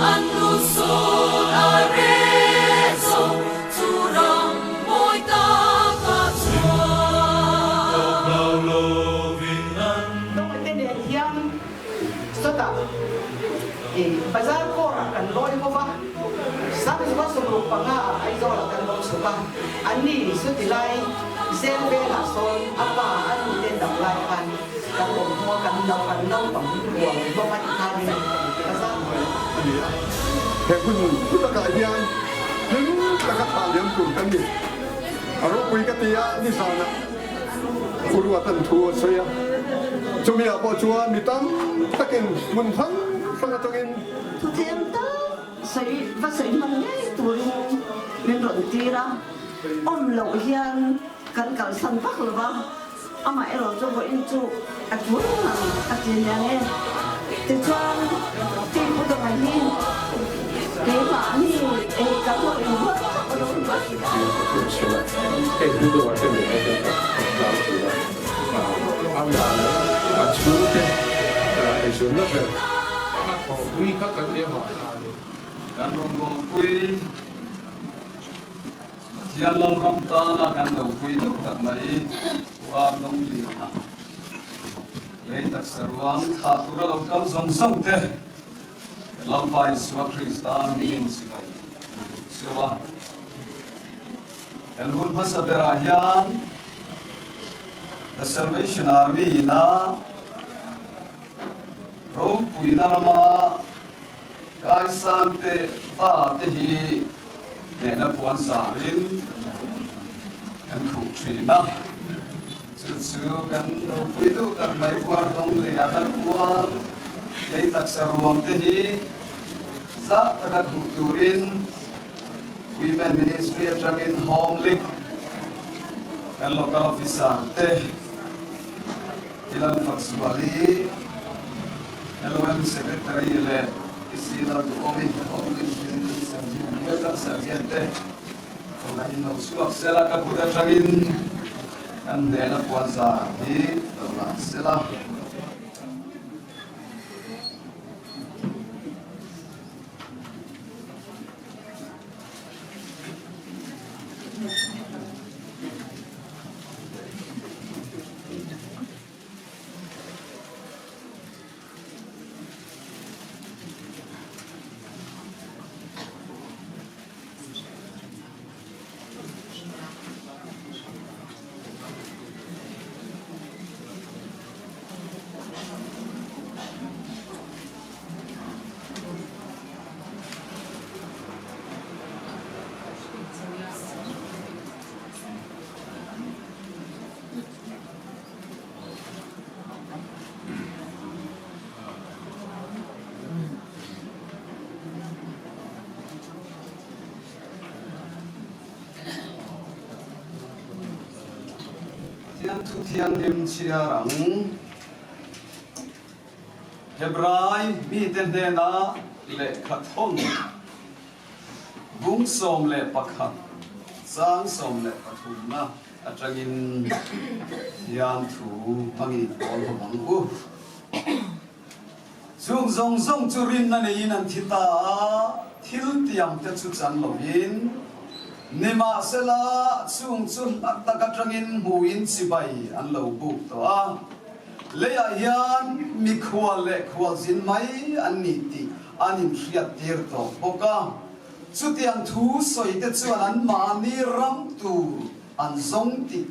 An lusun a reh zo chu ram mawi takah chuan. Tawngte nen hian sawtah bazar kawrah kan lawi ho va, 1965 ah Aizawlah kan lo chhuk a, anni chuti lai zel velah sawn a pa a nu te dam lai khan kan awm hnu a, kan no kan naupang rual hlawm a ti khanin bazar kawrah a ni a. He hun hlu takah hian hlim taka thlah liam tur kan ni. A ropui ka ti a, nizanah U Ruatan thu a sawi a, chumi ah pawh chuan mi tam takin hmun hrang hrang atangin. Thuthleng tak sawi va sawi hman ngei turin min rawn tir a, awm loh hian kan kalsan vak lo va, amaherawh chu vawiin chu a tul ngang a ti aniang e. Tichuan Pu Dawngah hi keimahni ei ka lo inruat chauh a lo ni. Hei Pu Dawngah te nen hian kan tlang thin a, amah leh a chhungte eizawnna ber a thawhpui kha kan nia vang kha a ni. Kan rawngbawlpui Pathian Lalram tana kan lo pui deuh tak mai Pu Arnawng Liana lei taksa ruang thlah tura lo kal zawng zawng te Lalpa Isua Krista hmingin sipai cheu a. Kan hun hmasa berah hian The Salvation Army ina ropuina lama Kaisan te pa te hi hnehna puan zarin kan khuh thin a, chu chu kan ropui duh tak mai puar dawng leh a kan puar lei taksa ruang te hi zah taka khuh turin Women Ministry atangin Home League kan local officer te Ilan Faksuali, LOM Secretary leh Isi Lalduhawmi, Home League President Sergeant Bialkal Sergeant te khawngaihin lo chhuak sela ka kut atangin kan hnena puanzar hi lo la sela. Pathian Thu Thianghlim chhiar ang. Hebrai mite hnena lehkha thawn bung 11 chang 13 na atangin Pathian thu hmangin pawl ho ang u. Chung zawng zawng chu rinna neiin an thi ta a, thil tiam te chu chan lovin, nimahsela chung chu hla tak atangin hmuin chibai an lo buk tawh a. Leiah hian mikhual leh khualzin mai an ni tih an inhriattir tawh bawk a. Chutiang thu sawite chuan anmahni ram tur an zawng tih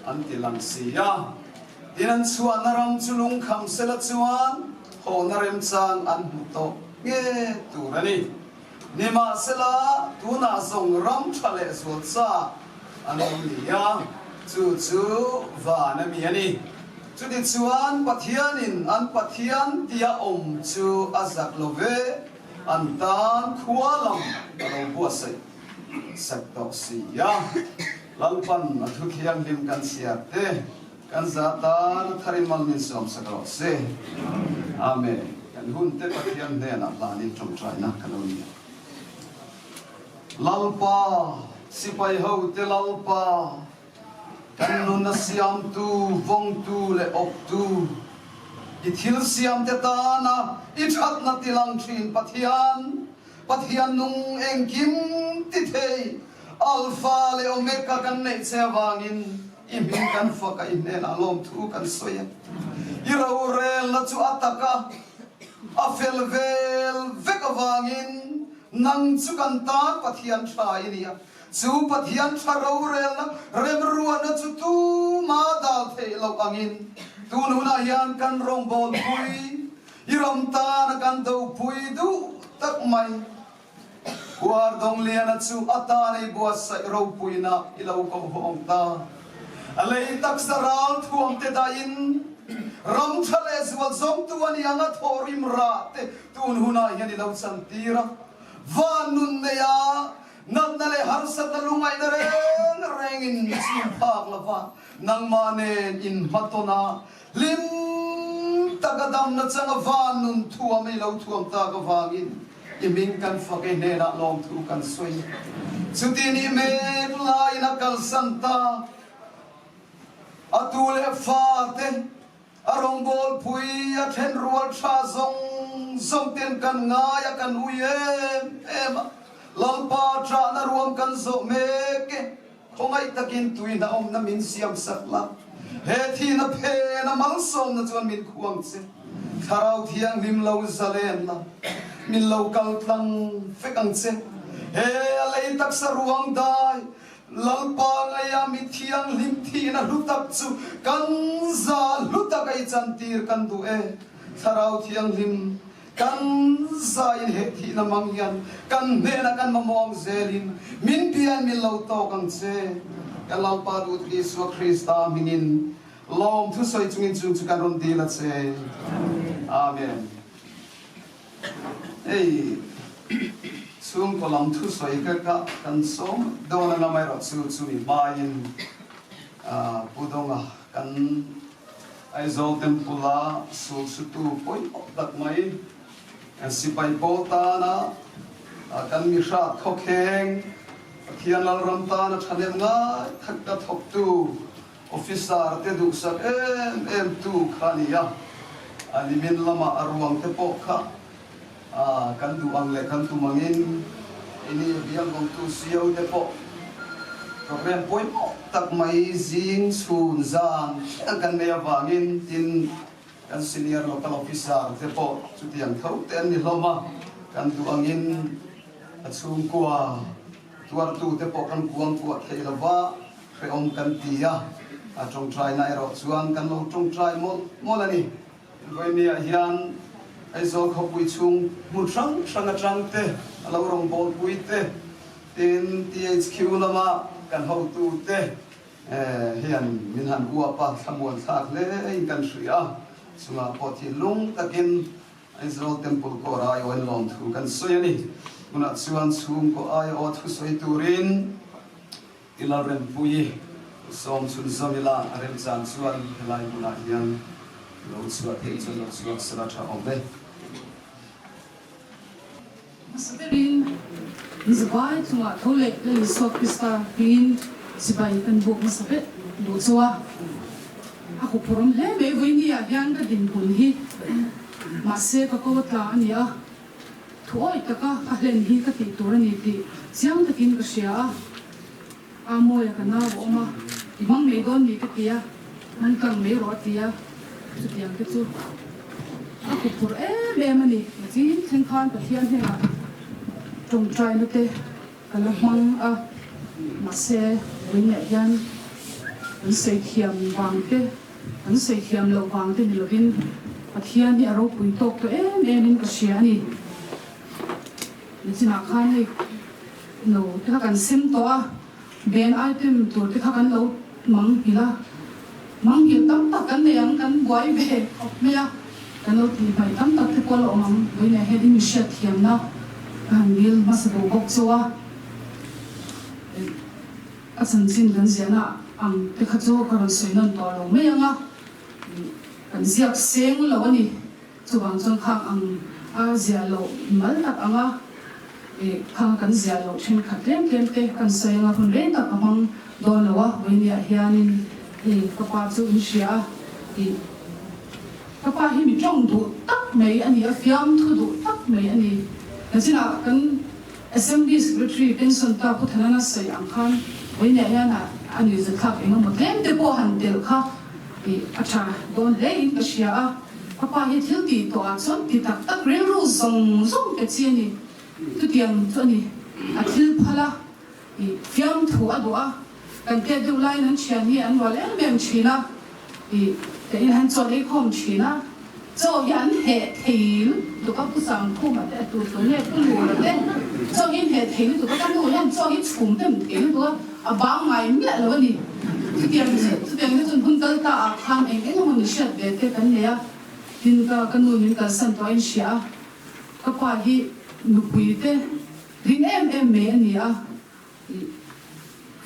an ti lang si a. Tin, an chhuahna ram chu lungkham sela chuan hawhna remchang an hmu tawh nge tur a ni. Nimahsela, tunah zawng ram tha leh zual chak an awm ni a, chu chu van a mi a ni. Chutichuan, Pathianin an Pathian tia awm chu a zak lo ve, an tan khua lam a lo buatsaih sak tawh si a. Lalpan a thu thianghlim kan chhiar te, kan za tan a thar in mal min sawm sak rawh se. Amen. Kan hun te Pathian hnenah hlanin tawngtaina ka lo ni. Lalpa, sipai ho te Lalpa, kan nun a siamtu, vawngtu leh awptu. I thil siamte tana i thatna tilang thin Pathian, Pathian nung engkim ti thei, Alpha leh Omega kan neih che avangin i hming kan fak a, i hnenah lawmthu kan sawi a. I rorelna chu a taka a fel vel vek avangin nang chu kan tan Pathian tha i ni a. Chu Pathian tha rorelna remruatna chu tuma dal theih loh angin tun hunah hian kan rawngbawlpui i ram tana kan dopui duh tak mai. Khuar Dongliana chu a tan ei buatsaih ropuina i lo ko hawng ta. A lei taksa ral thuam te dahin ram tha leh zual zawngtu a ni ang a thawhrim rah te tun hunah hian i lo chantir a. Van nun nei a, natna leh harsatna lungaihna reng rengin chhum phak lova nangmah nen inhmatawn a, hlim taka damna changa van nun thuam i lo thuam tak avangin i hming kan fak e hnenah lawmthu kan sawi. Chuti nih mek laiin a kalsan ta a tu leh fate A rawngbawlpui a then rual tha zawng zawng ten kan ngai a, kan ui em em a. Lalpa ṭahna ruam kan zawh mek e, khawngaih takin tui hnahawmna min siam sak la. He thihna phena malsawmna chuan min khuang che. Thlarau Thianghlim lo zalen la, min lo kal tlang vek ang che. He a lei taksa ruang dai Lalpa ngaia mi thianghlim thihna hlu tak chu kan za hlu tak a i chantir kan duh e. Thlarau Thianghlim, kan zain he thihna mang hian kan hnenah kan mamawh ang zelin min biain min lo tawk ang che. Kan Lalpa duh Isua Krista hmingin lawm thusawi chungin chung chu kan rawn dil a che. Amen. Hei chhungkaw lam thusawi ka kah kan sawm dawn a amaherawh chu chumi hmaiin Pu Donga kan Aizawl Temple a sulsutu pawimawh tak mai sipai pawl tana kan mihrat khawkheng Pathian Lalram tana thahnem ngai tak ka thawktu Officer te duhsak em em tu kha a ni a, a nimin lamah a ruang te pawh kha kan duh ang leh kan tum angin ini bial bawngtu CEO te pawh program pawimawh tak mai zing chhun zan thleng kan nei avangin tin kan senior local officer te pawh chutiang tho te an ni hlawm a, kan duh angin a chhungkua tuartu te pawh kan kuangkuah thei lova. Hrehawm kan ti a, a tawngtaina erawh chuan kan lo tawngtai mawlh mawlh a ni. Vawinia hian Aizawl khawpui chhung hmun hrang hrang atang te, a lo rawngbawlpui te, tin THQ lama kan hotu te hian min han uap a, thlamuan thlak hle in kan hria a, chungah pawh thinlung takin Aizawl Temple Court a aiawhin lawmthu kan sawi a ni. Tunah chuan chhungkaw aiawh thusawi turin I Lalrempuii sawm chhunzawm ila a remchan chuan helai hmunah hian lo chhuah theih chuan lo chhuak sela tha awm e. Hmasa berin Mizavai chungah tho leh Lal Isua Krista hmingin sipai kan buk hmasa ber duh chu a. A huphurhawm hle mai vawiini ah hian ka dinhmun hi mahse ka ko tla a ni a. Thu awih taka ka hlen hi ka tih tur a ni tih chiang takin ka hria a, a mawia ka nau a awm a, i hmang mai dawn ni ka ti a, hmang tlang mai rawh a ti a, chutiang te chu a huphurh em em a ni. Zing thleng khan Pathian hnenah tawngtaina te ka la hmang a, mahse vawiinah hian an sawi thiam vang te, An sawi thiam loh vang te ni lovin Pathian hi a ropui tawk tawh em em in ka hria a ni. Nichinah khan hei no te kha kan sem tawh a, ben item tur te kha kan lo mang nghilh a, mang nghilh tam tak kan nei ang kan buai ve khawp mai a, kan lo tih hmaih tam tak te pawh a la awm ang. Vawiinah hian i mi hriat thiamna ka han dil hmasa duh bawk chu a. A chanchin kan ziahna ang te kha chu ka rawn sawi nawn tawh lo mai ang a, kan ziak seng lo a ni. Chuvang chuan khang ang a ziah loh mal tak ang a, ih khang kan ziah loh thenkhat tlem tlem te kan sawi ang a, hun reng tak ka hmang dawn lo a, vawiiniah hianin hei ka pa chu in hria a, ih. Ka pa hi mi tawng duh tak mai a ni a, fiamthu duh tak mai a ni. Nachinah kan Assembly Secretary pension ta Pu Thanana sawi ang khan vawiinah hian a nuihzatthlak eng emaw tlem te pawh han telh kha i a tha dawn hle in ka hria a. Ka pa hi thil tih tawh ah chuan ti tak tak rilru zawng zawng pe chi a ni. Chutiang chu a ni. A thil phal a, i fiamthu a duh a, kan tet deuh laiin an thian hi an rual em em thin a, i ka in han chawn ei khawm thin a, chaw hi an heh thei lutuk a, Pu Sangkhuma te a tu tu nge Pu Lura te chaw hi an heh thei lutuk a, ka nu hian chaw hi chhum tem thei lutuk a, a bang ngai miah lo a ni. Chutiang chutiang te chuan hun kal ta ah khan eng eng emaw ni hriat ve te kan nei a, tin ka ka nu min kalsan tawh a inhria a, ka pa hi nupui te ring em em mai a ni a,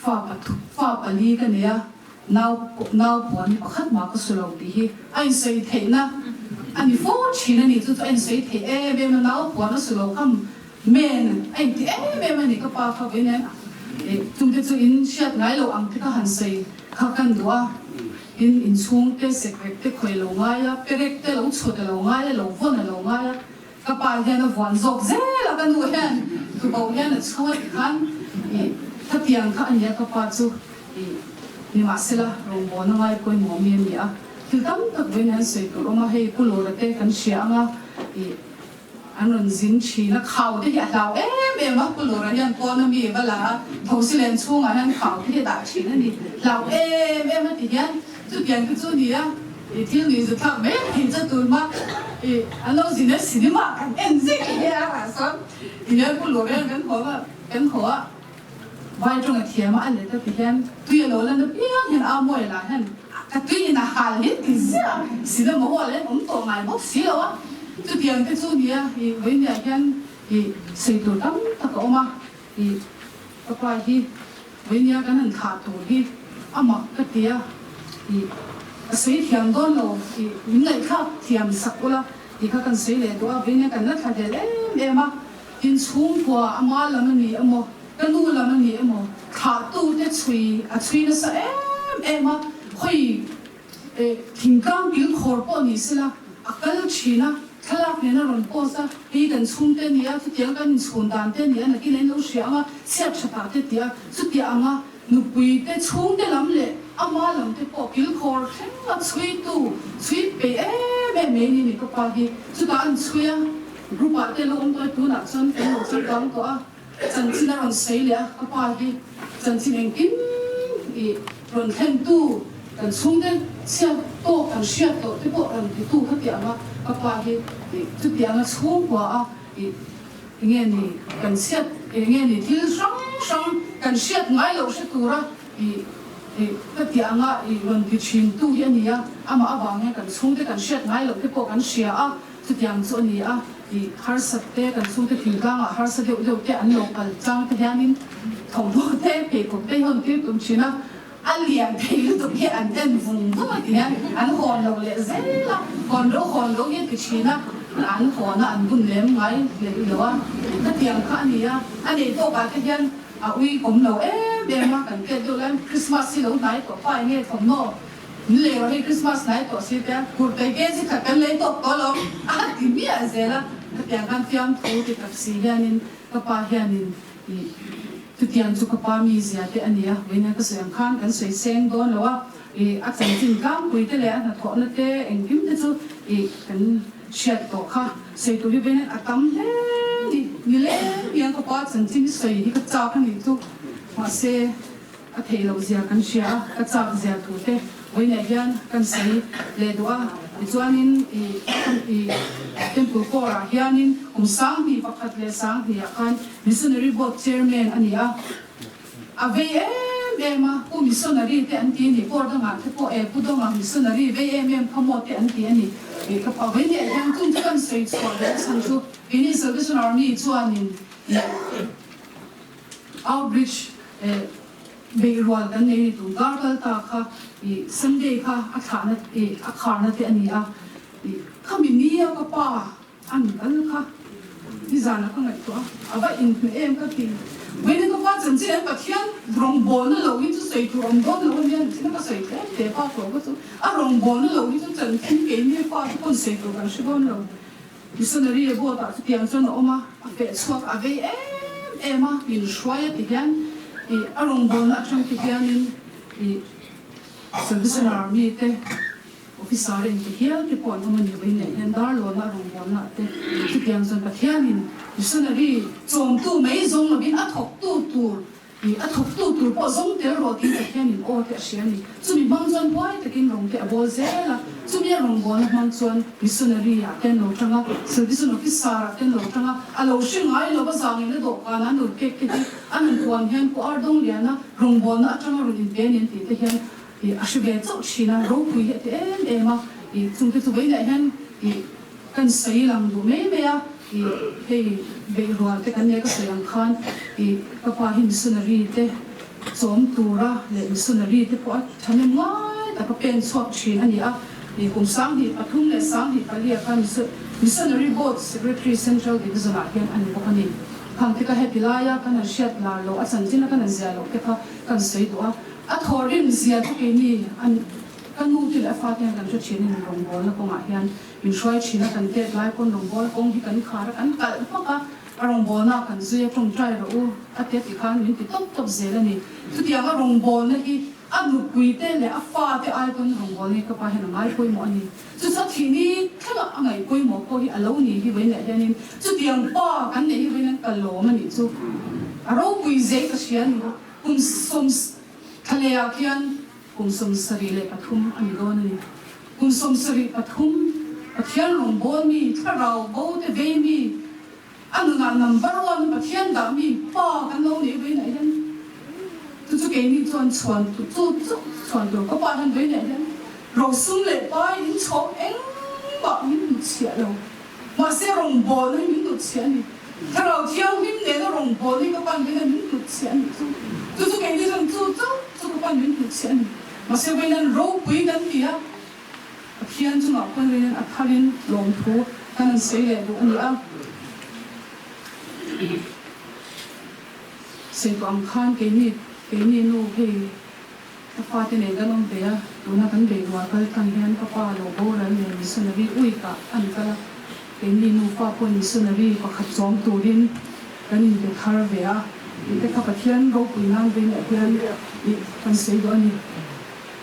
Fa pathum, fa pali ka nei a, nau nau puan hi pakhat mah ka su lo tih hi a insawi theihna a ni fo thin a ni. Chu chu a insawi theih em em a, nau puan a su lo kha men a inti em em a ni ka pa kha vawiin hian chungte chu in hriat ngai lo ang te kha han sawi kha kan duh a, tin inchhung te sekrek te khawi lo ngai a, perek te lo chhut a lo ngai a, lo vawn a lo ngai a. Ka pa hian a vuan zawk zel a, ka nu hian tubo hian a chhung a ti khan i khatiang kha a nia ka pa chu i nimahsela rawngbawlna ngai pawimawh mi a ni a, thil tam tak vawiin an sawi tur awm a, hei Pu Lawra te kan hria ang a i an rawn zin thin a, khau te hi a hlau em em a, Pu Lawra hian pawn a mi va la a, thosi len chhungah hian khau te hi a dah thin a ni, hlau em em a ti hian chutiang te chu a ni a. I thil nuih zu thlak mai thei chu tun ma i an lo zin a cinema kan en zek hi a rah sawn ti hian Pu Lawrian kan haw a kan haw a vai tawng a thiam a a let a ti hian tui a lo lan apiang hian a mawi lah hian ka tui in a hal hi ti ziah cinema hall hian awm tawh ngai bawk si lo a chutiang te chu nia i vawinia hian i sawi tur tam tak a awm a i ka pa hi Vawinia kan han thlah tur hi a mak ka ti a, ih ka sawi thiam dawn lo tih min ngaihthlak thiam sak ula tih kha kan sawi leh duh a, vawinia kan la thla hlel em em a, tin chhungkua ama lam a ni emaw ka nu lam a ni emaw thlahtu te chhui a chhui nasa em em a, khawi Eh, thingtlang kilkhawr pawh ni sela, a kal thin a, thlalak nen a rawn post a, hei kan chhungte a ni a, chutiang kan inchhun dan te a ni a, nakin a in lo hria ang a, chhiat tha tah te ti a, chutia ang a, nupui te chhungte lam leh ama lam te pawh kilkhawr thleng a chhuitu chhui peih em em mai ni ni ka pa hi, chutah an chhui a, group ah te lo awm tawh e, tunah chuan kan lo changkang tawh a. Chanchin a rawn sawi leh a, ka pa hi chanchin engkim i rawn thlentu, kan chhungte chhiat tawk kan hriat tawh te pawh rawn titu kha ti ang a, ka pa hi chutiang a chhungkua a i enge ni kan chhiat enge ni thil hrang hrang kan hriat ngai loh hre tura i i ka ti ang a i rawn ti thin tu hi a ni a, amah avang hian kan chhungte kan hriat ngai loh te pawh kan hria a. Chutiang chu a ni a, tih harsat te, kan chhungte thingtlangah harsa deuh deuh te an lo kal chang te hianin thawmhnaw te, pheikhawk te hi hawn tir tum thin a, a lian thei lutuk hi an en vung vung a ti hian an hawn lo leh zel a, hawn lo hawn lo hi a ti thin a, an hawn a an bun lem ngai hlelh lo a, khatiang kha a ni a, a nei tawkah te hian a ui kawm lo em em a, kan tet deuh laiin Christmas hi lo hnai tawh pa enge thawmhnaw Min lei rawh hei Christmas hnai tawh si te a, kur tei ke chi khat kan lei tawk tawh lo a ti miah zel a, khatiang khan fiamthu ti tak si hianin ka pa hianin ih chutiang chu ka pa mizia te a ni a, vawiin ka sawi ang khan kan sawi seng dawn lo a, ih a chanchin tlangpui te leh a hnathawhna te engkim te chu ih kan hriat tawh kha sawi tur hi vawiin a tam hle ni, nileng hian ka pa chanchin sawi hi ka chak a nih chu mahse. A theih loh zia kan hria a, ka chak zia thu te vawiinah hian kan sawi leh duh a. Tichuanin i i Temple Corps ah hianin kum 2011 ah khan Missionary Board Chairman a ni a. A vei em em a, Pu Missionary te an ti a ni, Corps dangah te pawh e Pu Dawngah Missionary vei em em kha maw te an ti a ni. Ka pa vawiinah hian chung chu kan sawi chhuah leh a chhan chu keini Salvation Army chuanin i Outreach eh beih rual kan nei ni tum kar kal ta kha ih Sunday kha a thlahna ih a kharna te a ni a ih khami nia ka pa an kal kha. Nizanah ka ngaihtuah a, a va inhmeh em ka ti. Vawiin ka pa chanchin an Pathian rawngbawlna lo hi chu sawi tur awm dawn lo a nia, nichina ka sawi tlem teh pa tawh ka chu a rawngbawlna lo hi chu chanchin keini pa te pawn sawi tur kan hre dawn lo. Missionary a boat ah chutiang chuan a awm a, a feh chhuak a vei em em a, min hruai a ti hian ih a rawngbawlna atang te hianin ih Salvation Army te Officer in ti hial te pawh an awm a ni vawiin leh hian Darlawnah rawngbawlna te chutiang chuan Pathianin missionary chawmtu mai zawng lovin a thawktu tur ih a thawktu tur pawh zawng tel rawh tiin Pathianin aw te a hria a ni. Chumi hmang chuan huai takin rawng te a bawl zel a, chumi a rawngbawlna hmang chuan missionary ah te an lo tang a, Salvation Officer ah te an lo tang a, a lo hre ngai lo a zangin a dawhkan an rawn pek te hi an han huan hian Pu Ardongliana rawngbawlna atanga rawn inpe a ni an tih te hian Ih a hre ve chauh thin a, ropui hi a ti em em a, ih chungte chu vawiinah hian ih kan sawi lang duh mai mai a, ih hei beih rual te kan nei ka sawi ang khan ih ka pa hi missionary te chawm tura leh missionary te pawh a thahnem ngai taka pen chhuak thin a ni a, ih kum 2003 leh 2004 ah khan missionary board secretary central division ah hian a ni bawk a ni. Khang te ka heti laia kan han hriat lar loh a chanchin a kan han ziah loh te kha kan sawi duh a. A thawhrim zia chu keini an ka nu te leh a fate hian kan hre thin in rawngbawlna kawngah hian min hruai thin a, kan tet lai pawn rawngbawlna kawng hi kan khar a, kan kalh hmak a, a rawngbawlna ah kan zui a, tawngtai rawh u a ti a ti khan min ti tawp tawp zel a ni. Chutiang a rawngbawlna hi a nupui te leh a fate ai pawn rawngbawlna hi ka pa hian a ngai pawimawh a ni. Chu chu a thih ni thlengah a ngaih pawimawh pawh hi a lo ni hi vawiin leh hianin chutiang pa kan neih hi vawiin an ka lawm a nih chu a ropui zei ka hria a ni. Kum sawm thlalehah khian kum 73 a ni dawn a ni. Kum 73 Pathian rawngbâwl mi, thlarau bo te vei mi, a nunah number one Pathian dah mi pa kan lo neih vei naih hian chu chu keini chuan chhuan chu chu chhuan tur ka pa hian vei naih hian rosum leh pai inchhawk engmah min hnutchhiah lo. Mahse rawngbawlna hi min hnutchhiah a ni. Thlarau Thianghlim nena rawngbawlna hi ka pan vena min hnutchhiah a nih chu. Chu chu keini chuan chu chauh chu ka pan min hnutchhiah a ni. Mahse vawiin ropui kan ti a, Pathian chungah pawn vawiin a tharin lawmthu kan han sawi leh duh a ni a. Sawi tawh ang khan keini keini nu hei Ka fate nen kan awm ve a, tuna kan beih rual kal tlang hian ka pa lo boral nen missionary uikah an kal a, keini nufa pawhin missionary pakhat chawm turin kan inbe thar ve a, tih te kha Pathian ropui nan veilah hian ih kan sawi duh a ni.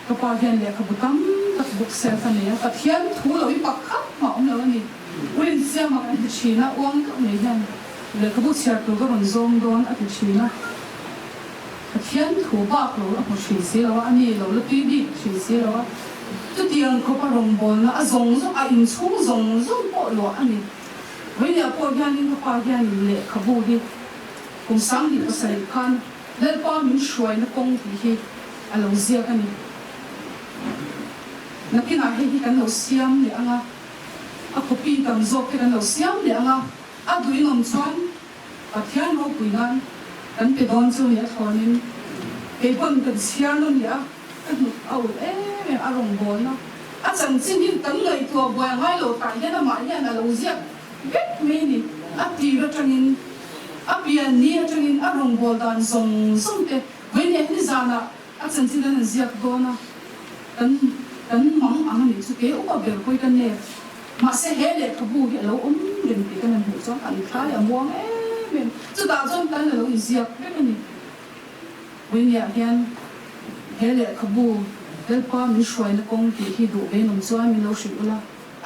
Ka pa hian lehkhabu tam tak book shelf a nei a, Pathian thu lo hi pakhat mah awm lo a ni. Urinsiama kan ti thin a, uang deuh mai hian lehkhabu chhiar tur ka rawn zawng dawn a ti thin a. Pathian thu bak lo a hmu thin si lo a, a ni lo la tui bik thin si lo a. Chutiang khawpa rawngbawlna a zawng zawng, a inchhung zawng zawng pawh luah a ni. Vawinia pawh hianin ka pa hianin lehkhabu hi kum 2007 khan Lalpa min hruaina kawng tih hi a lo ziak a ni. Nakinah hei hi kan lo siam leh ang a, a copy tam zawk te kan lo siam leh ang a, a duhin awm chuan Pathian ropui nan kan pe dawn chu ni a thlawnin kei pawn kan chhiar nawn leh a, ka hnuk a ulh em em a rawngbawlna a chanchin hi kan ngaihtuah buai a ngai lo tah hian amah hian a lo ziak vek mai a ni. A tir atangin a pian ni atangin a rawngbâwl dan zawng zawng te vawiin hi nizanah a chanchin an han ziak dawn a, kan kan mang ang a nih chu kei upa ber pawh hi ka nep. Mahse he lehkhabu hi a lo awm reng tih kan han hmuh chuan kan thlai a muang em em. Chutah chuan kan a lo inziak vek a ni. Vawinia hian he lehkhabu Lalpa min hruaina kawng tih hi duh ve nawm chuan min lo hrilh ula,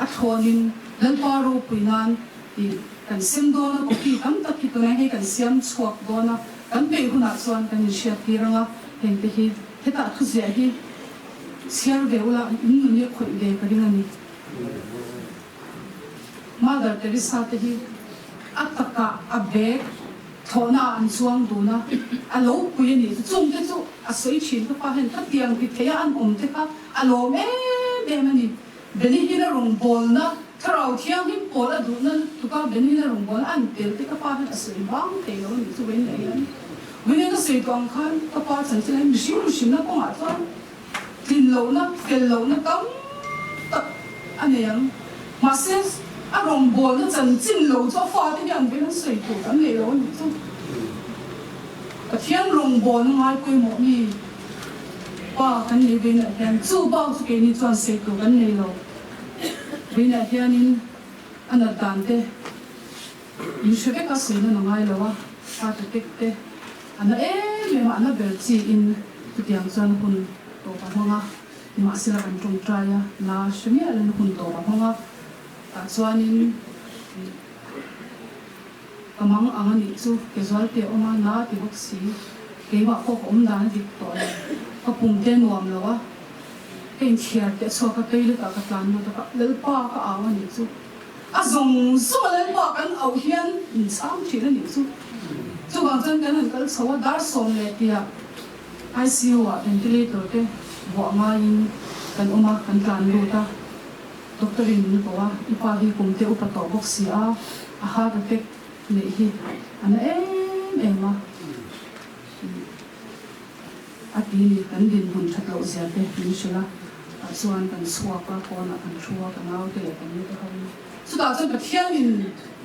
a thlawnin Lalpa ropui nan tih kan sem dawn a, copy tam tak hi tunah hei kan siam chhuak dawn a, kan peih hunah chuan kan inhriat tir ang a, hengte hi hetah thuziah hi chhiar ve ula in nun hi a khawih ve ka ring a ni. Mother Teresa te hi a takah a bag thlawhna ah an chuang dun a, a lo pui a nih chu. Chung te chu a sawi thin ka pa hian ka tiang ti thei a an awm te kha a lawm em em a ni. Benny Hinn a rawngbawlna Thlarau Thianghlim pawl a duhna lutuk a Benny Hinn a rawngbawlna an tel te ka pa hian a sawi vang thei lo a nih chu vawiin leh hian. Vawiin ka sawi tawh ang khan ka pa chanchin a mihring mihrinna kawngah chuan Tlin lohna, fel lohna tam tak a nei ang. Mahse, A rawngbawlna chanchin lo chu a fate hian veng an sawi tur an nei lo a nih chu. Pathian rawngbawlna ngai pawimawh mi pa kan nei veinah hian chu bak chu keini chuan sawi tur kan nei lo. Veinah hianin a nat dan te min hre vek a, sawi nan a ngai lo a, heart attack te a na em em a, a na ber chiin chutiang chuan hun tawp a hmang a. Nimahsela kan tawngtai a, la hre miah lo na hun tawp a hmang a, tah chuanin ka mang ang a nih chu ke zualte a awm a, na a ti bawk si, keimah pawh ka awm dan a dik tawh lo, ka pum te nuam lo a, ka inthiar teh chhuak a, toilet ah ka tlan lut a, ka Lalpa ka au a nih chu, a zawng zawng a Lalpa kan auh hian min chhang thin a nih chu, chuvang chuan kan han kal chho a, dar 11 ah. ICU ah ventilator te vuah ngaiin kan awm a, kan tlan lut a, doctor in min ko a, i pa hi kum te upa tawh bawk si a, a heart attack neih hi a na em em a, a ti ni, kan dinhmun that loh zia te min hrilh a, tah chuan kan chhuak a, pawnah kan thu a, ka naute leh ka nute ho in, chutah chuan Pathian in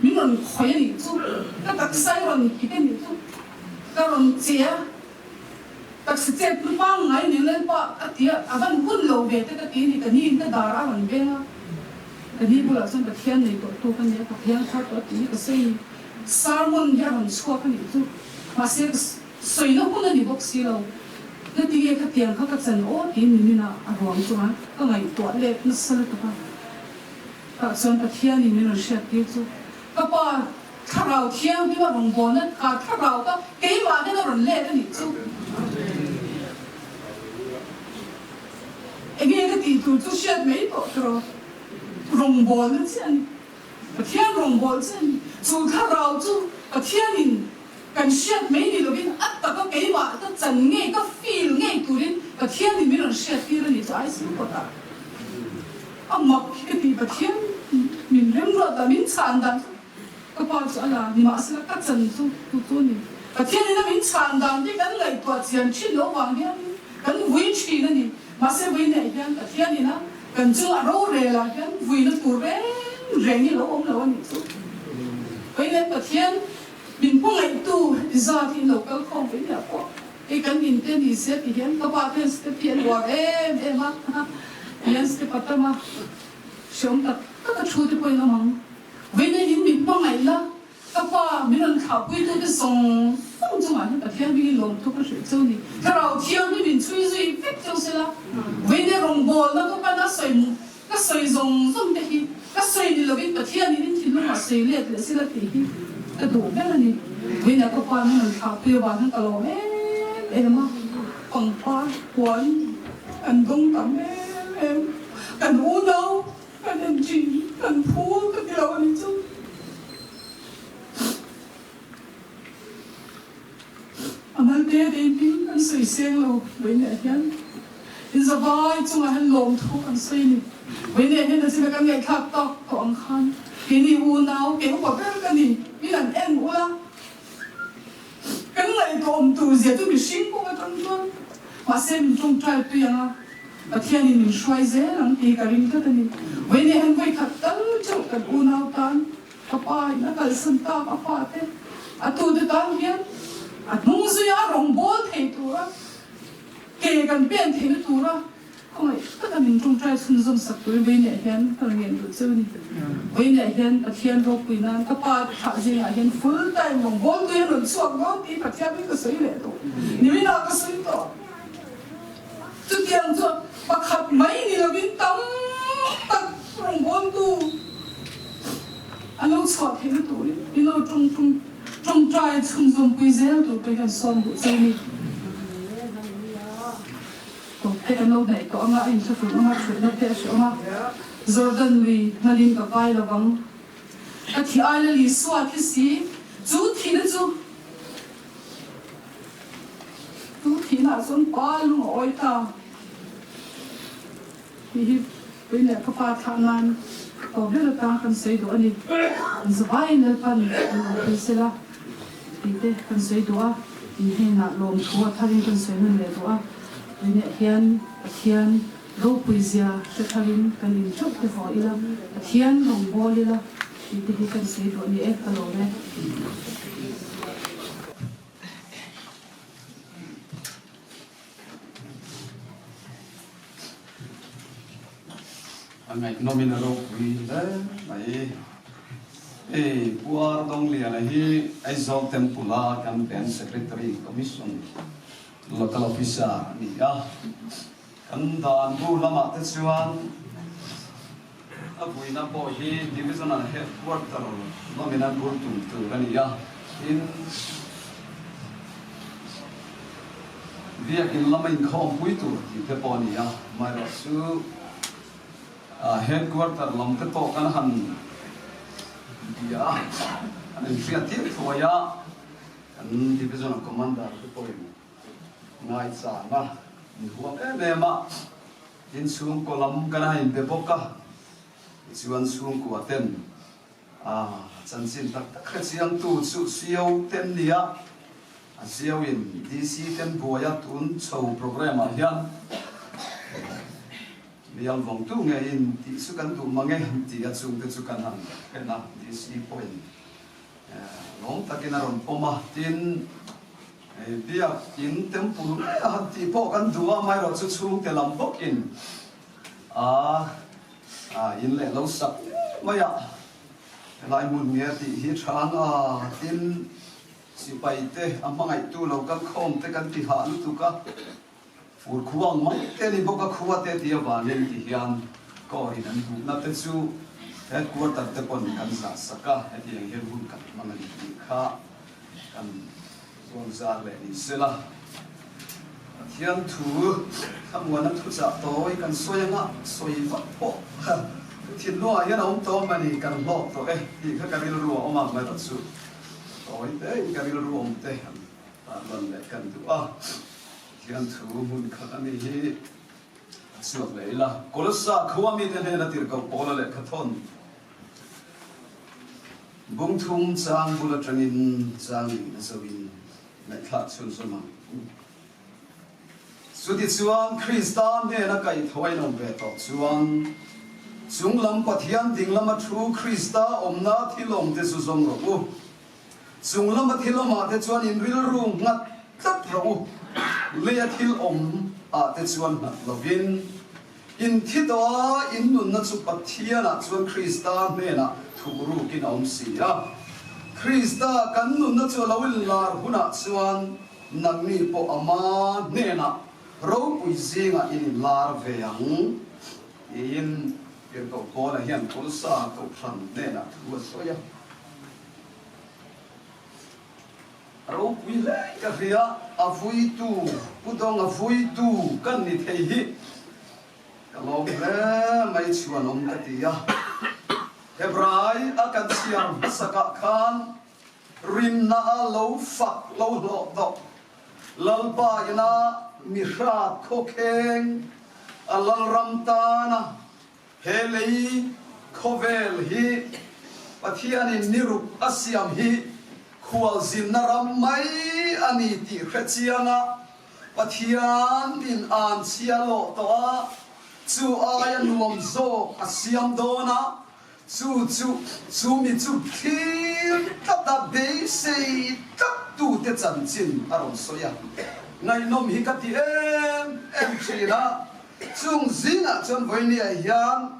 min rawn khawih a nih chu, ka taksa i rawn hit a nih chu, ka rawn che a. Taksa chet nu pangngai nen Lalpa a ti a, a van hun lo ve te ka ti ni, ka ni in ka dar a rawn veng a, ka ni bulah chuan Pathian nei tawh tu ka ni a, ka piang thar tawh a ti hi ka sawi ni, sermon hi a rawn chhuak a nih chu, mahse ka sawina hun a ni bawk si lo, na tinge khatiang kha ka chan aw tiin nimin ah a ruang chungah ka ngaihtuah let nasa lutuk a, tah chuan Pathian in min rawn hriat tir chu ka pa Thlarau Thianghlim a rawn bawn a, kha thlarau kha keimah hian a rawn let a nih chu. Enge ka tih tur chu hriat mai tawh tiraw? Rawngbawlna chiah a ni. Pathian rawngbawlh chiah a ni. Chu thlarau chu Pathianin kan hriat mai ni lovin a taka keimah ka chan ngei, ka feel ngei turin Pathianin min rawn hriat tir a nih chu ICU kawtah. A mak hi ka ti Pathian min remruat a, min chhan dan chu ka pa chu a la nimahsela ka chan chu tu chu a ni. Pathian in a min chhan dan hi kan ngaihtuah chian thin loh vang hian kan vui thin a ni. Mahse vui neih hian Pathian in a kan chung a rorel ah hian vuina tur reng reng hi lo awm lo a nih chu. Vawiin Pathian min hmangaihtu heti zat hi in lo kal khawm ve miah pawh. Hei kan in te ni se ti hian ka pa ten step hi an uar em em a, tihian step a tam a, hreawm tak tak a thu te pawhin awm ang. Vawiin in min hmangaih la, ka pa min rawn thlahpui tu te zawng zawng chungah hian Pathian hmingin lawmthu ka hrilh cheu ni. Thlarau Thianghlim in chhui zui vek cheu se la, vawiin rawngbawlna ka pan a sawi ka sawi zawng zawng te hi ka sawi ni lovin Pathianin in thinlungah sawi let leh sila tih hi ka duh ber a ni. Vawiinah ka pa min rawn thlahpui avang hian ka lawm em em a, pangpar huan kan dawng tam em em, kan unau kan en thin, kan phul ka ti lo a ni chu. A malte te hming kan sawi seng lo, vawiinah hian inzavai chungah hian lawmthu kan sawi a ni. Vawiinah hian a zira kan ngaihthlak tak tawh ang khan keini unau, kei upa ber ka ni, min an en ula, kan ngaihtuah awm tur zia chu mihring pawh atang chuan mahse min tawngtai tui ang a, Pathianin min hruai zel ang tih ka ring tlat a ni. Vawiinah hian vawikhat tal chauh kan unau tan Ka pa in a kalsan tak a pa te a tute tan hian a hnung zuia a rawngbâwl thei tura ke kan pen theihna tura khawngaih taka min tawngtai chhunzawm sak turin vawiinah hian ka rawn ngen duh cheu a ni. Vawiinah hian Pathian ropui nan ka pa te thlah zingah hian full time rawngbâwl tui an rawn chhuak dawn tih Pathian hi ka sawi leh tawh. Niminah ka sawi tawh. Chutiang chuan pakhat mai ni lovin tam tak rawngbawltu an lo chhuah theihna turin i lo tawngtai chhunzawmpui zel tur pawh hian sawm duh che ni. Tawpte kan lo hnaih tawh anga a inhre tur anga thutna te a hre awm a, Jordan lui nalin ka kai lovang. Ka thi ai la Isua thi si, chu thihna chu. Tu thihna ah chuan pa lung a awi ta tih hi pui leh ka pa thlah nan tawp ber atang kan sawi duh a ni. An zavaiin Lalpan an awm phei sela tih te kan sawi duh a, in hnenah lawmthu a tharin kan sawi nawn leh duh a. Tui leh hian Pathian. Ropui zia hre tharin kan in theuh te haw ila, Pathian rawn bawl ila tih te hi kan sawi duh a ni e, ka lawm e. A ngaihnawmin a ropui hle mai. Hei Pu Ardawngliana hi Aizawl Temple-a kan Band Secretary Commission Local Officer a ni a. Kan dan bu lamah te chuan a vuina pawh hi Divisional Headquarter lamin an bul tum tur a ni a. Tin, Biakin lama inkhawmpui tur tih te pawh a ni a, amaherawhchu Headquarter lam te pawh kan han bia a, an inhriat tir thuai a, kan Divisional Commander te pawhin ngaichang a, min huam em em a, tin chhungkaw lam kan han inbe bawk a, tichuan chhungkua ten A chanchin tak tak hrechiangtu chu Sio ten nia, a Sio in DC ten buaia tun chho programme ah hian bial vawngtu nge in tih chu kan duh mang e tih a chungte chu kan han en a, DC pawhin lawm takin a rawn pawm a, tin biak in temple ngei a han tih pawh kan duh a, amaherawh chu chhungte lam bawkin a In leh lo sak mai a, helai hmun nge tih hi tha nga tin sipai te a hmangaihtu lo kal khawm te kan ti hah lutuk a, fur khuang mai te ni bawk a khua te tih avangin ti hian court in an duhna te chu headquarter te pawn kan zah sak a, hetiang hian hun kan hmang a ni tih kha kan Rawn zar leh ni sela, Pathian thu thlamuana thuchah tawi kan sawi anga sawi vak pawh kha thinlungah hian a awm tawh a ni, kan hlawk tawh e tih kha ka rilru a awm a, hmaerawh chu tawi tein ka rilru awm te han tarlan leh kan duh a, Pathian thu hmun khat a ni hi a chhuak leh ila. Kolossa khua mite hnena tirhkoh Paula lehkha thawn. Bungthum chang bul atangin changin a zoin ngaihthlak chhunzawm ang. Chutichuan Krista hnena kaihthawh a inawm ve tawh chuan chunglam Pathian dinglama thu Krista awmna thil awmte chu zawng rawh u. Chunglama thil awmah te chuan in rilru nghat tlat rawh u. Leia thil awm ah te chuan nghat lovin. In thi tawh a, in nunna chu Pathianah chuan Krista hnenah thuhrukin a awm si a. Krista kan nunna chu a lo inlar hunah chuan nangni pawh Ama hnenah ropui zingah in inlar ve ang, tiin Tirhkoh Paula hian Kolossa Kohhran hnenah thu a sawi a. A ropui hle ka hria, a vuitu, Pu Dawnga vuitu kan ni thei hi ka lawm hle mai chhuanawm ka ti a. Hebrai a kan chhiar hmasakah khan rinna a lo fak lo hlawh tawh Lalpa ina mi hrat khawkheng a Lalram tana He lei khawvel hi Pathianin ni ruk a siam hi khualzinna ram mai a ni tih hre chiang a, Pathianin an chhia lawh tawh a, chu aia nuam zawk a siam dawn a, chu chu chu mi chu thlir tlata beisei tlattute chanchin a rawn sawi a, ngaihnawm hi ka ti em em thin a. Chung zingah chuan vawinia hian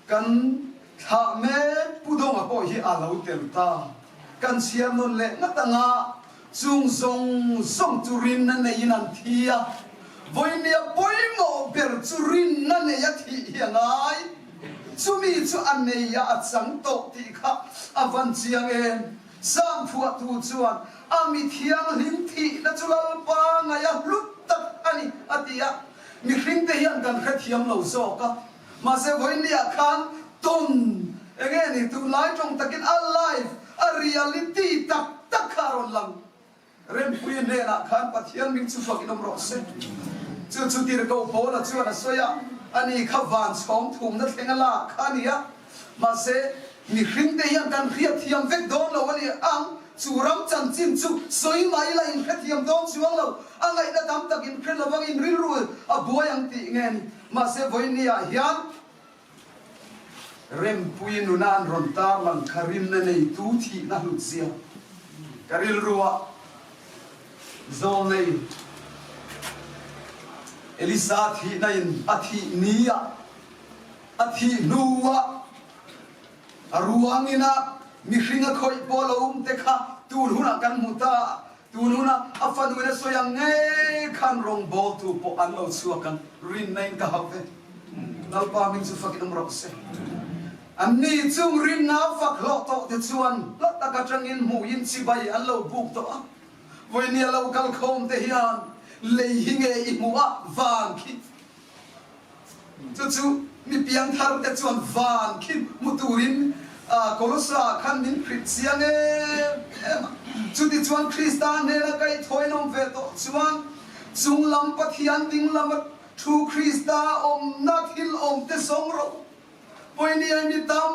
kan thlah mek Pu Dawnga pawh hi a lo tel ta. Kan chhiar nawn leh ngat anga chung zawng zawng chu rinna neiin an thi a, vawinia pawimawh ber chu rinna nei a thih hi a ngai. Chumi chu a nei a a chang tawh tih kha a van chiang em? Sam phuahtu chuan a mi thianghlim thihna chu Lalpa ngaih a hlut tak a ni, a ti a. Mihringte hian kan hrethiam lo zawk a, mahse vawiinniah khan tawn eng nge ni tunlai tawng takin a life, a reality tak tak kha a rawn lang. Rempuia hnenah khan Pathian hming chu fak in awm rawh se. Chu chu Tirhkoh Paula chuan a sawi a, ani kha van chhawng thumna thleng a lak kha a ni a, mahse mihringte hian kan hriatthiam vek dawn lo a ni ang. Chu ram chanchin chu sawi mah ila inhrethiam dawn chuang lo, a ngaihna tam tak inhre lo vangin rilru a buai ang tih nge ni. Mahse vawinia hian Rempuii nuna an rawn tarlang kha rinna neitu thihna hlut zia ka rilruah Zawlnei Elisa thihna in a thih niah a thih hnuah A ruangin a mihring a khawih pawh lo um te kha tun hunah kan hmu ta. Tun huna a fanuin a sawi ang ngei khan rawngbawltu pawh an lo chhuak ang. Rinna in ka hauh ve. Lalpa hming chu fakin awm rawh se. Anni chung rinna a fak hlawh tawh te chuan hla tak atangin hmuhin chibai an lo buk tawh a. Vawinia lo kal khawm te hian lei hi nge i hmuh a van khi. Chu chu mi piangthar te chuan van khi hmu turin Kolosa khan min hrilh chiang em em a. Chutichuan Krista hnena kaihthawin awm ve tawh chuan chung lam Pathian ding lama thu Krista awmna thil awm te zawng rawh. Pawimawh mi tam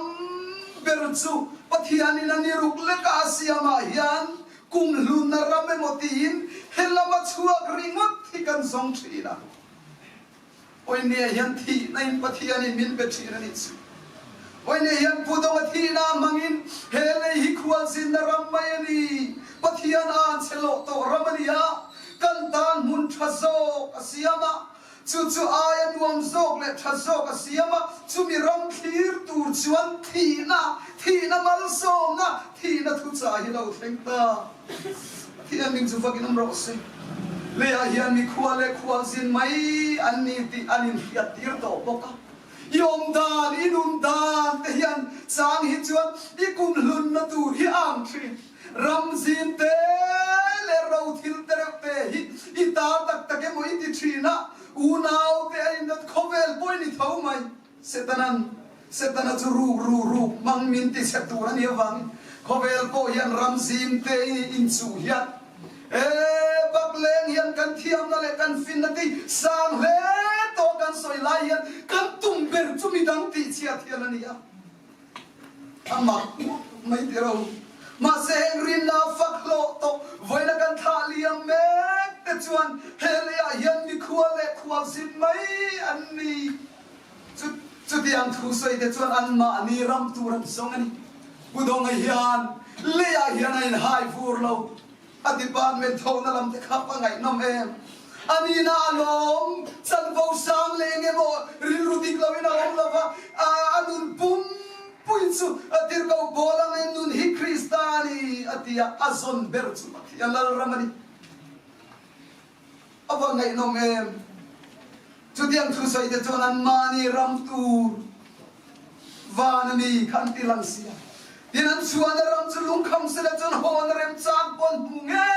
ber chu Pathianin a ni ruk leka a siamah hian kum hlunna ram emaw tiin he lama chhuak ringawt hi kan zawng thin a. Pawimawh hian thihna in Pathianin min pe thin a nih chu. Pawimawh hian Pu Donga thihna hmangin he lei hi khualzinna ram mai a ni. Pathian an che lawh tawh ram a ni a, kan tan hmun tha zawk a siam a, chu chu aia nuam zawk leh tha zawk a siam a, chumi ram thlir tur chuan thihna, thihna malsawmna, thihna thuchah hi lo thleng ta. Pathian min chu fakin awm rawh se. Leiah hian mikhua leh khualzin mai an ni tih an inhriattir tawh bawk a. I awm dan, i nun dan te hian chang hi chuan i kum hlunna tur hi a ang thin. Ram zim te leh ro thil te reuh te hi i ta tak tak emaw i ti thin a, unau te a inrat khawvel pawh i ni tho mai. Setanan, Setana chu ruk ru ruk hmang min ti chhe tur a nih avangin khawvel pawh hian ram zim te inchuh hian e bakleng hian kan thiamna leh kan finna te hi sang hle tawh kan sawi lai hian kan tum ber chu midang tihchhiat hian a ni a. A mak mai ti ro. Mahse heng rinna fak hlawh tawh vawiina kan thlah liam mek te chuan he leiah hian mikhua leh khualzin mai an ni. Chu chutiang thu sawi te chuan anmahni ram tur an zawng a ni. Pu Donga hian leiah hian a inhai vur lo. A department thawhna lam te kha a ngaihnawm em? A nihna a lawm, chanvo sang leh eng emaw rilru dik loin a awm lova, a nun pum pui chu a tirhkoh bawl ang in nun hi Krista a ni a ti a, a zawn ber chu Pathian Lalram a ni. A va ngaihnawm em? Chutiang thusawi te chuan anmahni ram tur van a mi kha an ti lang si a. Tin, an chhuahna ram chu lungkham sela chuan hawna remchang pawh an hmu nge?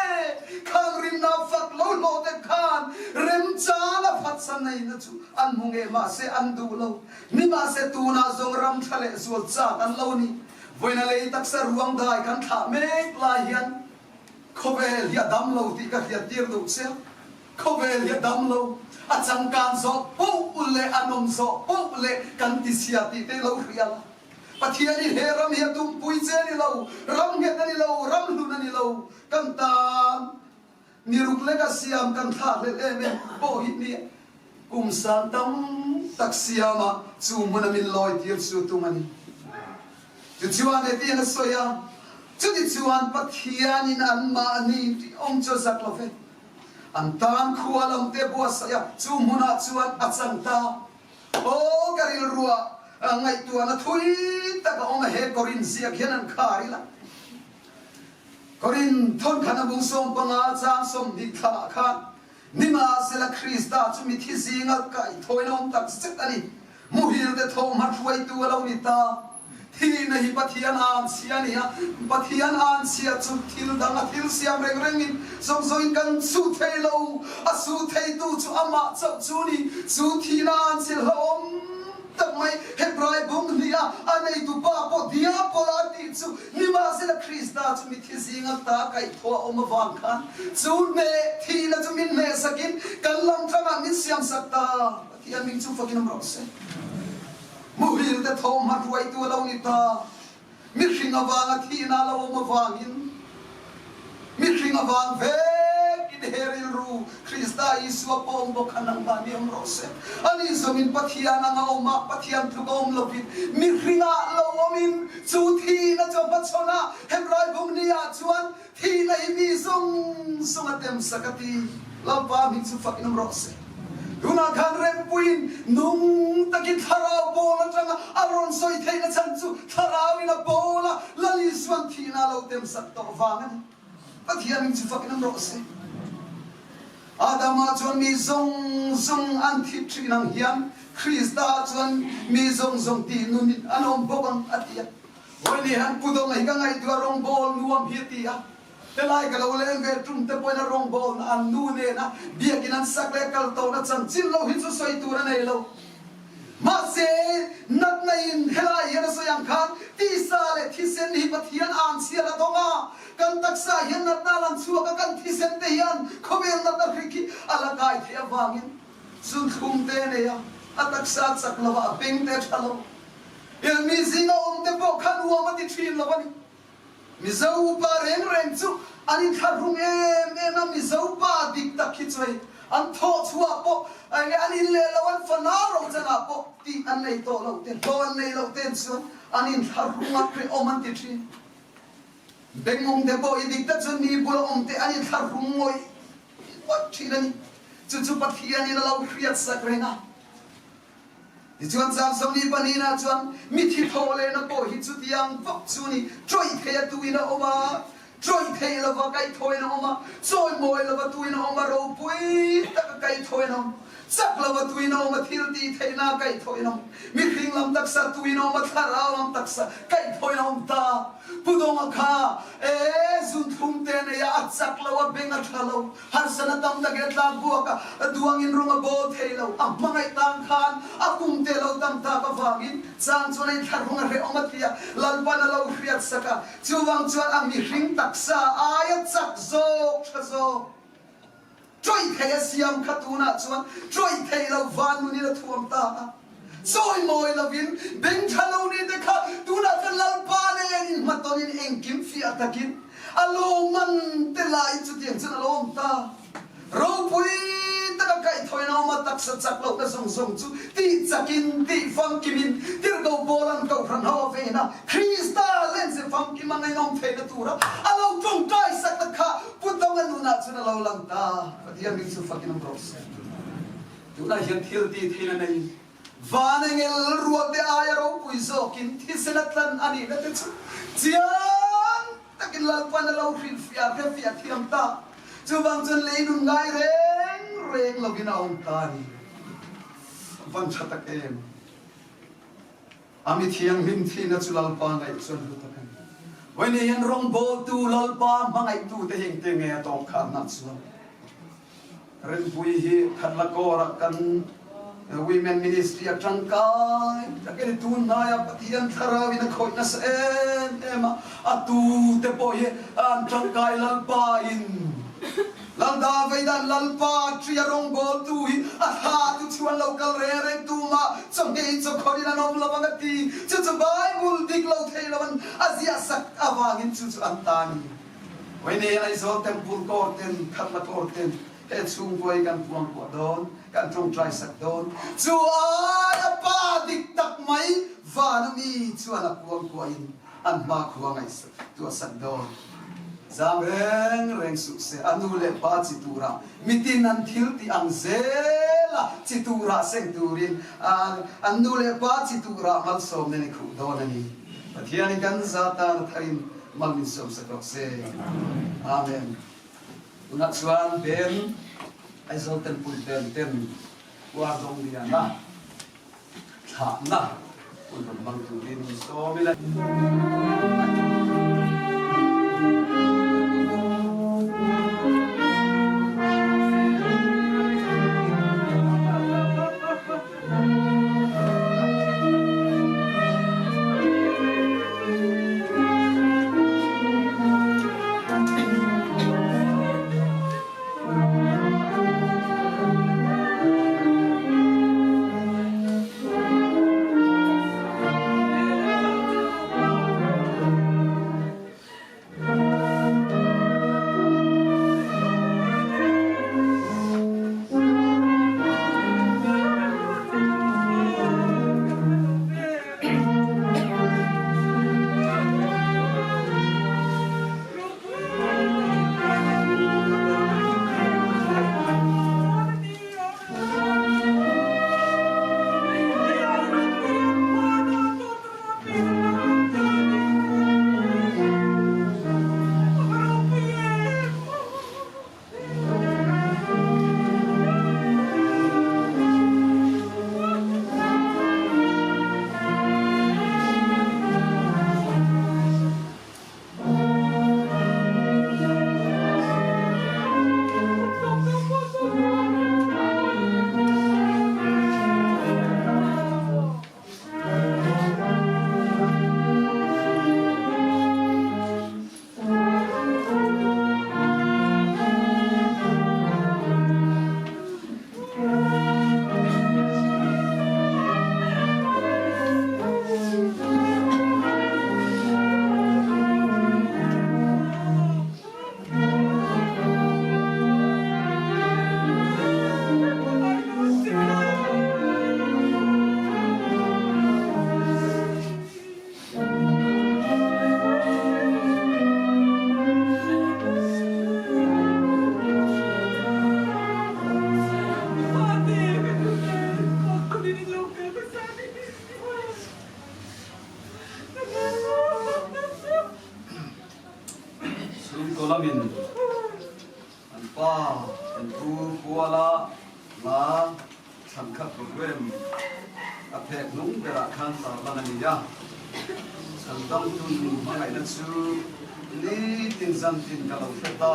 Khang rinna fak lo hlawh te khan remchang a phatsan neihna chu an hmu nge? Mahse, an duh lo. Nimahse, tunah zawng ram tha leh zual chak an lo ni. Vawiina lei taksa ruang dai kan thlah mek lai hian Khawvel hi a dam lo tih ka hriat tir duh che a, khawvel hi a dam lo, a changkan zawh poh leh a nawm zawh poh leh kan ti chhia tih te lo hria la. Pathian hi he ram hi a tumpui che a ni lo, ram nghet a ni lo, ram hlun a ni lo, kan tan ni ruk lek a siam kan thlakhlelh em em pawh hi nia. Kum sang tam tak siama chu hmuna min lawi tir chu tum a ni. Tichuan hetiang a sawi a, Chutichuan Pathianin anmahni tih awm chu a zak lo ve. An tan khua lam te buatsaih a, chu hmunah chuan a chang ta. Aw ka rilruah ngaihtuahna thui tak a awm a, he Korin ziak hian an khar ila. Korin thawnkhat a bung 15 chang 20 thlaah khan Nimahsela Krista chu mithi zinga kaihthawin a awm tak zet a ni. Muhil te tho hma hruaitu a lo ni ta. Thihna hi Pathian an chhia a ni a, Pathian an chhia chu thil dang a thil siam reng rengin zawng zawngin kan su thei lo. A su theitu chu amah chauh chu ni. Chu thihna an chhia hlauhawm tak mai Hebrai bung hnih a a neitu pa pawh Diabola a tih chu Nimahsela Krista chu mithi zinga ta kaihthawh a awm avang khan chu hneh thihna chu min hnehsakin kan lam tlangah min siamsak ta. Pathian hming chu fakin awm rawh se. Muhil te tho hma hruaitu a lo ni ta. Mihring avanga thihna a lo awm avangin. avang vekin he rilru Krista Isua pawm bawk kha nangmahni awm rawh se. Ani zawngin Pathian anga awm a, Pathian tluk a awm lovin mihringah lo awmin chu thihna chu a hmachhawn a, Hebrai bung ni ah chuan thihna hi mi zawng zawng a temsak a ti. Lalpa hming chu fakin awm rawh se. Tunah khan Rempuiin nung takin thlarau pawl atanga a rawn sawi theihna chhan chu thlarauin a pawl a, Lal Isuan thihna a lo temsak tawh vang a ni. Pathian hming chu fakin awm rawh se. Adama chuan mi zawng zawng an thih thin ang hian Krista chuan mi zawng zawng tih nunin an awm bawk ang a ti a. Vawiin hian Pu Donga hi ka ngaihtuah rawngbawl nuam hi a ti a. Helai ka lo leng ve tum te pawhin a rawngbawlna an nu nena biakin an sak leh kal tawhna chanchin lo hi chu sawi tur a nei lo. Mahse, natna in helai hian a sawi ang khan tisa leh thisen hi Pathian an chhiat a dawng a, kan taksa hian natna a lang chhuak a, kan thisen te hian khawvel natna hrik hi a la kai theih avangin zunthlum te a nei a, a taksa a chak lo a, a beng te a tha lo. Elmi zinga awm te pawh khan uam a ti thin lo a ni. Mizo upa reng reng chu an inthlahrung em em a, Mizo pa dik tak hi chu hei an thawh chhuah pawh enge an in leh lo an fana ro chanah pawh tih an nei tawh loh te, hlawh an nei loh ten chuan an inthlahrung a, hrehawm an ti thin. Bengawng te pawh hi dik tak chuan mi bula awm te an inthlahrung ngawih ngawih thin a ni. Chu chu Pathianin a lo hriatsak reng a. Tichuan Samsoni pahnihna chuan mithi thaw lehna pawh hi chutiang vak chu ni, tawih thei a tuin a awm a, tawih thei lova kaihthawin a awm a, chawimawi lova tuin a awm a, ropui taka kaihthawin a awm, chak lova tuin a awm a, thil tih theihna kaihthawin a awm, mihring lam taksa tuin a awm a, thlarau lam taksa kaihthawin a awm ta. Pu Donga kha ee zunthlum te nei a, a chak lo, a beng a tha lo. Harsana tam tak e tlak buak a, a duangin rawng a bawl thei lo. A hmangaih tan khan a kum te lo tam tak avangin chang chuan a inthlahrung a hrehawm a ti a, Lalpan a lo hriat sak a. Chuvang chuan a mihring taksa aia chak zawk tha zawk tawih thei a siam kha tunah chuan tawih thei lo van nunin a thuam ta a. Chawimawi lovin beng tha lo ni te kha tunah chuan Lalpa nen inhmatawnin engkim fiah takin a lawmman te laiin chutiang chuan a lawm ta. Ropui taka kaihthawin a awm a, taksa chak lohna zawng zawng chu tih chakin, tih famkimin, tirhkoh pawl an kohhran ho a vein a, Krista lenze famkim a ngainawm theihna tura a lo tawngtai sakna kha Pu Donga nunah chuan a lo lang ta. Pathian hming chu fakin awm rawh se. Tunah hian thil tih theihna nei van engel rualte aia ropui zawkin thisen a tlan a nihna te chu chiang takin Lalpan a lo hrilhfiah hrefiah thiam ta. Chuvang chuan lei nun ngai reng reng lovin a awm ta a ni. Van tha tak em! A mi thianghlim thihna chu Lalpa ngaih chuan hlu tak a ni. Vawiin hian rawngbawltu Lalpa hmangaihtute hi engtiang nge a tawp kharna chuan? Rinpui hi Khatlakawrah kan Women Ministry a tangkai tak a ni. Tun hnaiah Pathian thlarauin a khawih nasa em em a, a tute pawh hi an tangkai Lalpain Lalda veidan Lalpa ṭia rawngbawltu hi a thla tu chuan lo kal reng reng tumah chawhngeiin chawkhawrin an awm lo ang a ti. Chu chu Bible dik lo thei lo an a ziahsak avangin chu chu an ta a ni. Vawiin Aizawl Temple kawr ten, Khatla kawr ten he chhungkua hi kan puangkuah dawn, kan tawngtai sak dawn. Chu aia pa dik tak mai vana mi chuan a puangkuahin an hmakhua ngaihtuah sak dawn. Zam reng reng suh se, a nu leh pa chi turah mitin an thil tih ang zela chi turah seng turin an nu leh pa chi turah malsawmna ni khuh dawn a ni. Pathianin kan za tan a tharin Mal min sawm sak rawh se. Amen. Tunah chuan Ben Aizawl Temple Ben ten Uar Dawng Liana thlahna hun rawn hmang turin min sawm ila. pa kan pu Kuala hla thlan khat programme a phek hnung berah khan tarlan a ni a. Chhandam tun hmangaihna chu nitin zantin ka lo hre ta.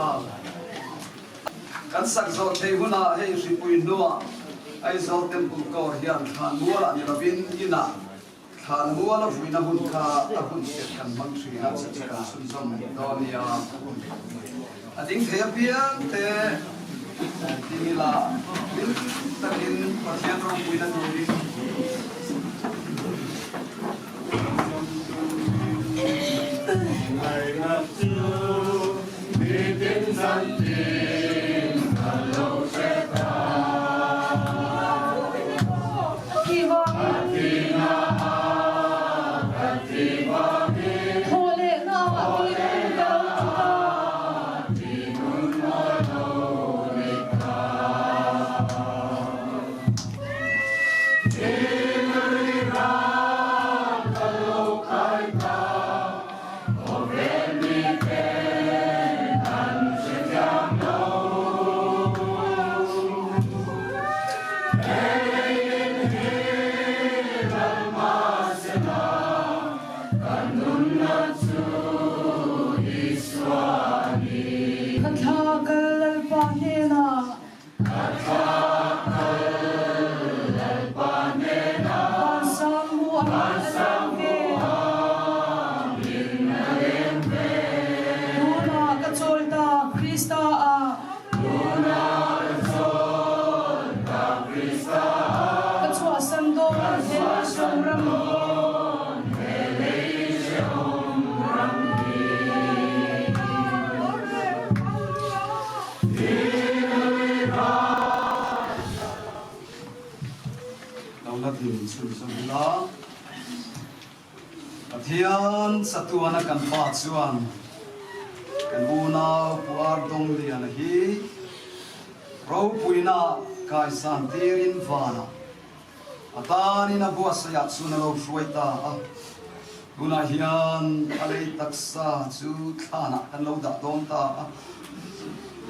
Kan sak zawh thei hunah hei hripui hnuah Aizawl Temple Court hian thlanmualah ni lovin inah Thlanmual a vuina hun kha a hun set kan hmang thin a, chu chu kan chhunzawm dawn nia. A ding thei apiang te ding ila hlim takin Pathian ropuina turin. Ka thla kal Lalpa hnenah. Ka thla kal Lalpa hnenah. Vansang mu angin a leng ve. Tunah ka chawl ta Krista ah. Tunah ka chawl ta Krista ah. Ka chhuahsan dawn he hrehawm ram hi. He lei hrehawm ram hi. Lo la din chhunzawm ila. Pathian chatuana kan Pa chuan kan unau Pu Ardongliana hi ropuina kaisan tirin vanah a tanin a buatsaihah chuan a lo hruai ta a. Tunah hian a lei taksa chu thlanah kan lo dah dawn ta a.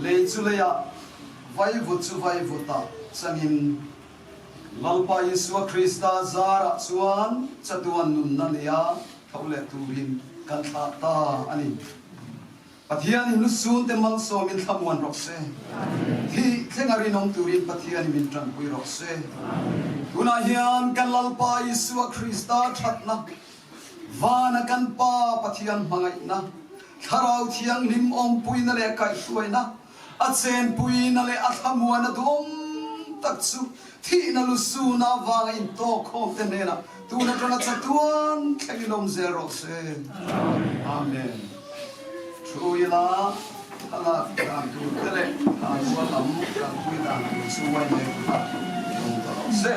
Lei chu leiah vaivut chu vaivutah changin Lalpa Isua Krista zarah chuan chatuan nunna neia tho leh turin kan thlah ta a ni. Pathianin lusunte malsawmin thlamuan rawh se. Thih thlenga rinawm turin Pathianin min tanpui rawh se. Tunah hian kan Lalpa Isua Krista thatna, vana kan Pa Pathian hmangaihna, Thlarau Thianghlim awmpuina leh kaihhruaina, A chenpuina leh a thlamuana duhawm tak chu thihna lusuna avanga intawkkhawmte hnenah tun atanga chatuan thlengin awm zel rawh se. Amen. Thu ila thlalak dan tur te leh thlanmual lam kalpui dan tur chu uaime kha awm ta rawh se.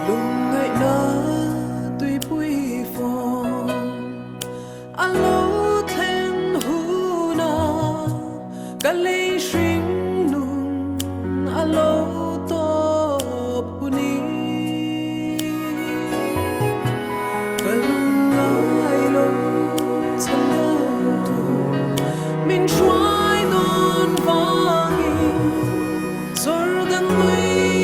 Lungngaihna tuipui fawm a lo thlen hunah ka lei hring nun a lo tawp hunin ka lungngai lo chhan lo tur min hruai dawn vangin Jordan lui.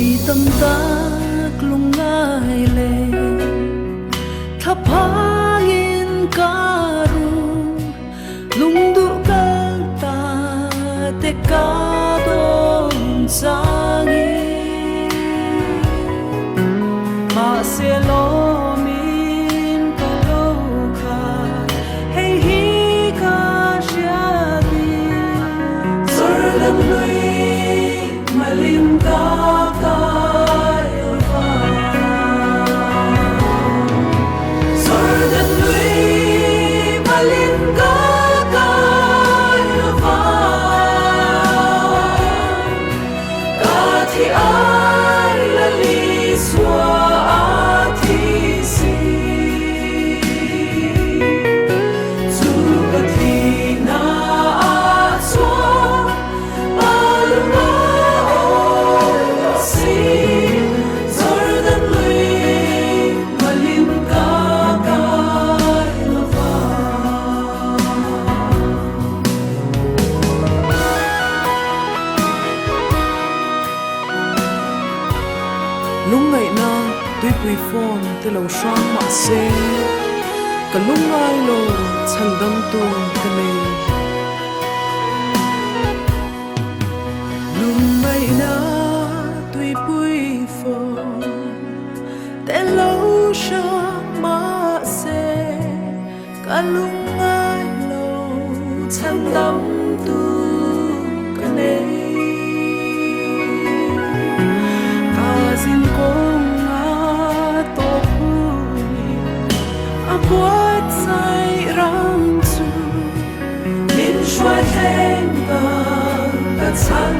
Vawi tam tak lungngai leh thlaphangin ka rum, lungduh kal ta te ka dawn changin. Mahse lawmin ka lo kha, hei hi ka hria ni. Jordan lui malin ka kai va. Jordan lui malin ka kai va. Ka thi ai la li sua a thi si. Chu ka thi na a chuan palunga awm si. Jordan lui malin ka kai lo va. Lungngaihna tuipui phone te lo hrang mah se, ka lungngai lo chhandamtu ka nei. Lungngaihna tuipui phone te lo hrang mah se, ka lungngai lo chhandamtu ka nei. Ka zin kawnga tawp hunin a buatsaih ram chu min hruai thleng vang ka chhan.